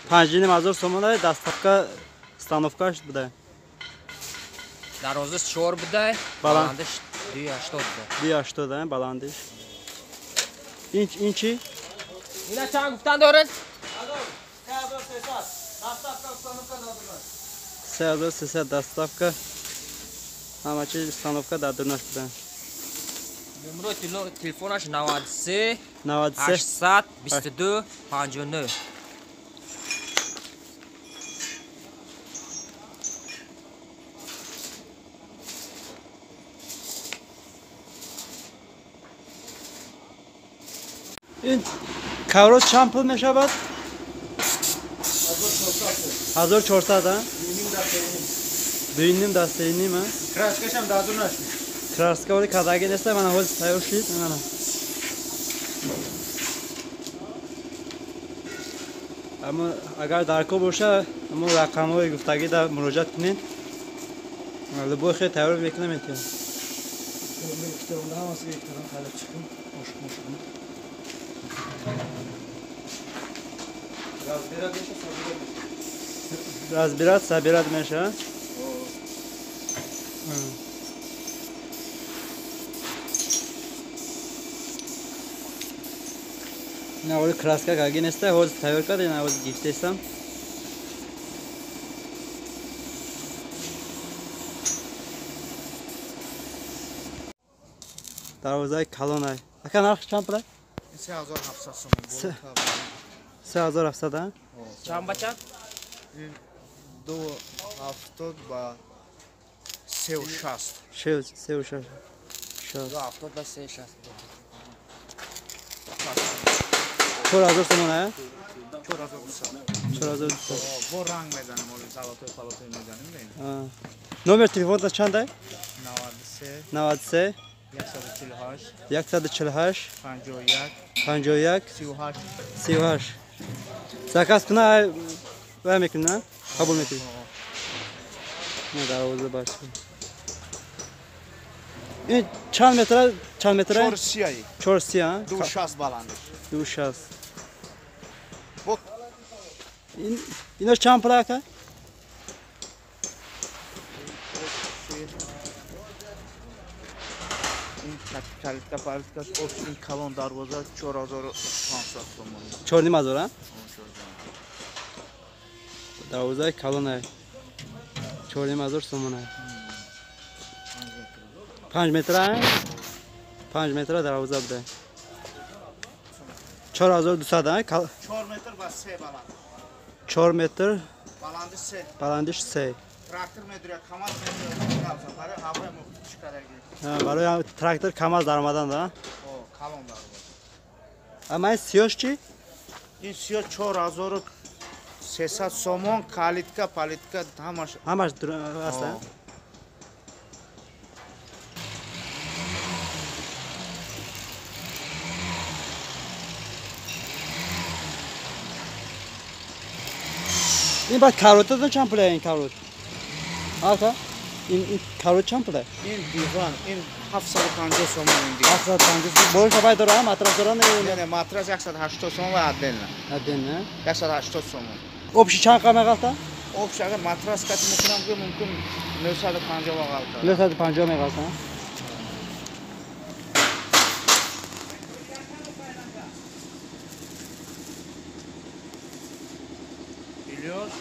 5,5 ҳазор сомона доставка установкаш буда. Дарозаш 4 буда, баландиш 2,80 буда. 2,80 баландиш. Ин чи? Ина чанд гуфтан доред? 3300. Доставка установка дадурнаш. 3300 доставка. Ҳама чиз установка дадурнаш буда. Номеро телефонаш 93 93 822 59. Ин каврот чанд пул мешавад? 1400 а? 2,5 да 3,5 а? Краскашам дадурнаш. Краска оли кадаги неста, мана ҳозир тайёр шид, мана. Аммо агар даркор боша, аммо рақамҳои гуфтагӣ да муроҷиат кунед. Любой хел тайёр мекунам метиҳам. Разбирать, собирать меша. На оли краска гаги неста, ҳозир тайёр карда, на ҳозир гифтесам. Дарвозаи калонай. Ака нарх чанд пул? 3700 сомон. 3700 а? Чанд ба чанд? 2,70 ба 3,60. 3,60. 2,70 ба 3,60. 4000 сомон а? 4200. 4200. Бо ранг мезанем, оли золотой палатой мезанем. Номер телефона чанд ай? 93 93 148 148 51 51 38 38. Заказ куна вай мекунӣ, қабул мекунӣ. На дарвоза бача. Ин чанд метра, чанд метра? 4,30. 4,30 а? 2,60 баландиш. 2,60. Ин ино чанд пул ака? Ин калитка палиткаш ин калон дарвоза 4500 сомон. 4,5 ҳазор а? Дарвозаи калонай. 4,5 ҳазор сомонай. 5 метра? 5 метра дарвоза буда. 4200 а? 4 метр ба 3 баланд. 4 метр баланди 3. Баландиш 3. Трактор медуря, КамАЗ медуря, барои ҳавои мухтиш кардаги. Барои трактор КамАЗ даромадан да? О, калон дарвоза. Ама ин сиёш чи? Ин сиё 4300 сомон, калитка, палитка ҳамаш. Ҳамаш аст. Ин баъд каротатон чанд пул ин карот? Ака, ин карот чанд пул? Ин диван, ин 750 сомон ин диван. 750. Болиш бай дора, матрас дора не? Не, матрас 180 сомон ва отдельно. Отдельно? 180 сомон. Общий чанд қа меғалта? Общий агар матрас кати мекунам, ки мумкин 950 меғалта. 950 меғалта. İlyos.